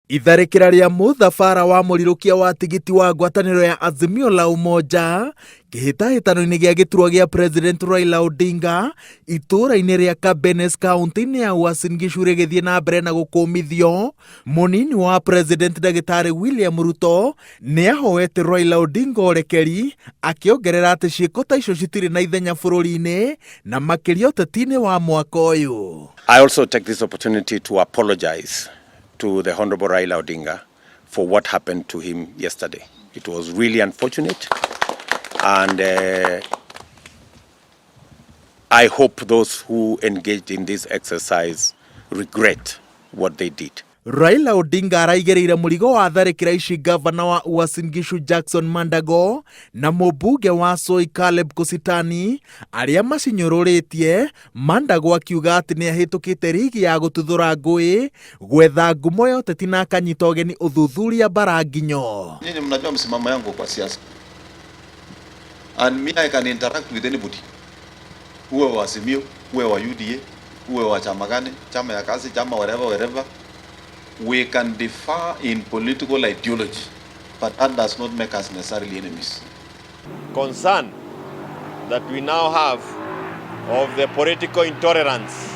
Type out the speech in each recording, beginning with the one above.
Itharĩkĩra rĩa mũthabara wa mũrirũkia wa tigiti wa ngwatanĩro ya Azimio la Umoja kĩhĩtahĩtano-inĩ gĩa gĩturwa gĩa President Raila Odinga itũũra-inĩ rĩa Kabenes kaunti-inĩ ya Uasin Gishu rĩgĩthiĩ na mbere na gũkũmithio. Mũnini wa President Ndagĩtarĩ William Ruto nĩ ahoete Raila Odinga ũrekeri akĩongerera atĩ ciĩko ta icio citirĩ na ithenya bũrũri-inĩ na makĩria ũteti-inĩ wa mwaka ũyũ. I also take this opportunity to apologize to the Honorable Raila Odinga for what happened to him yesterday. It was really unfortunate, and I hope those who engaged in this exercise regret what they did. Raila Odinga araigĩrĩire mũrigo wa tharĩkĩra ici gavana wa Uasin Gishu Jackson Mandago na mũmbunge wa Soy Caleb Kositany arĩa macinyũrũrĩtie. Mandago akiuga atĩ nĩ ahĩtũkĩte rigi ya gũtuthũra ngũĩ gwetha ngumo ya ũteti na akanyita ũgeni ũthuthuria mbara nginyo. Nyinyi mnajua msimamo yangu kwa siasa. And me, I can interact with anybody. Uwe wa Azimio, uwe wa UDA, uwe wa chama gani, chama ya kazi, chama whatever, whatever. We can differ in political ideology, but that does not make us necessarily enemies. Concern that we now have of the political intolerance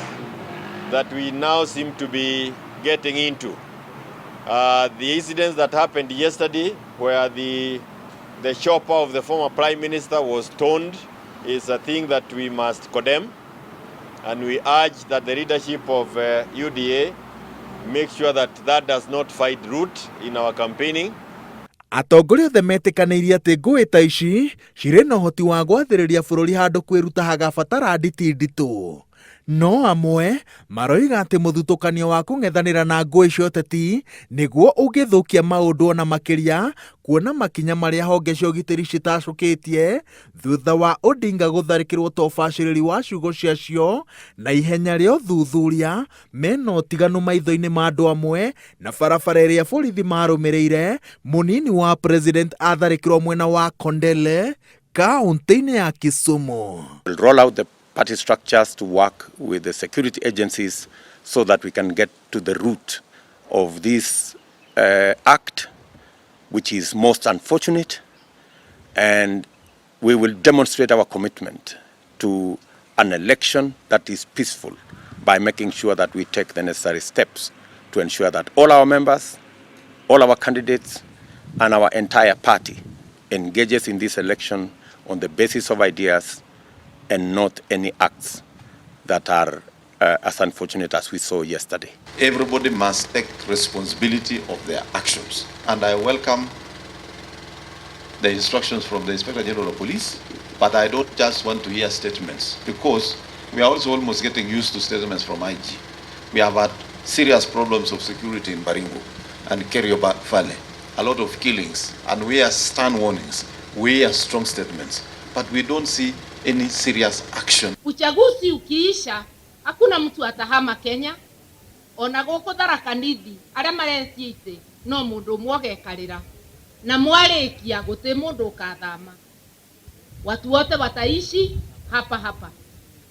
that we now seem to be getting into. The incidents that happened yesterday, where the chopper of the former prime minister was stoned, is a thing that we must condemn. And we urge that the leadership of UDA make sure that that does not find root in our campaigning. Atongoria othe metĩkanĩirie atĩ ngũĩ ta ici cirĩ na ũhoti wa gwathĩrĩria bũrũri handũ kwĩruta hagabatara nditi nditũ. No amwe maroiga atĩ mũthutũkanio wa kũng'ethanĩra na ngũĩ cia ũteti nĩguo ũngĩthũkia maũndũ ona makĩria, kuona makinya marĩa honge cia ũgitĩri citacũkĩtie thutha wa Odinga gũtharĩkĩrwo ta ũbacĩrĩri wa ciugo ciacio na ihenya rĩa ũthuthuria mena ũtiganu maitho-inĩ ma andũ amwe na barabara ĩrĩa borithi marũmĩrĩire mũnini wa president atharĩkĩrwo mwena wa Kondele, kaunti-inĩ ya Kisumu. We'll roll out the party structures to work with the security agencies so that we can get to the root of this act, which is most unfortunate, and we will demonstrate our commitment to an election that is peaceful by making sure that we take the necessary steps to ensure that all our members, all our candidates, and our entire party engages in this election on the basis of ideas and not any acts that are as unfortunate as we saw yesterday. Everybody must take responsibility of their actions. And I welcome the instructions from the Inspector General of Police, but I don't just want to hear statements, because we are also almost getting used to statements from IG. We have had serious problems of security in Baringo and Kerio Valley, a lot of killings, and we hear stern warnings, we hear strong statements, but we don't see any serious action. Uchaguzi ukiisha, hakuna mtu atahama Kenya. Ona gũkũ Tharaka Nithi arĩa maretia itĩ no mũndũ ũmwe ũgekarĩra, na mwarĩkia gũtĩ mũndũ ũkathama. Watu wote wataishi hapa hapa.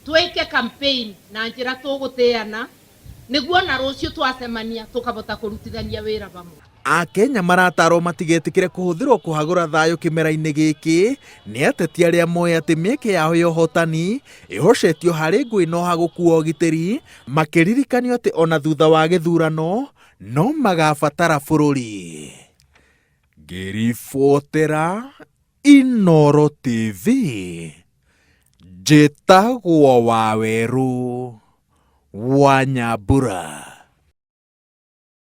Twĩke campaign na njĩra tũgũtĩana nĩguo na rũciũ twacemania tũkabota kũrutithania wĩra vamwe. Akenya maratarwo matigetĩkĩre kũhũthĩrwo kũhagũra thayũ kĩmera-inĩ gĩkĩ nĩ ateti arĩa moĩ atĩ mĩeke yao ya ũhotani ĩhocetio harĩ ngũĩ na ũhagũku wa ũgitĩri, makĩririkanio atĩ ona thutha wa gĩthurano no magabatara bũrũri. Ngĩribotera Inooro TV, njĩtagwo Wawerũ wa Nyambura.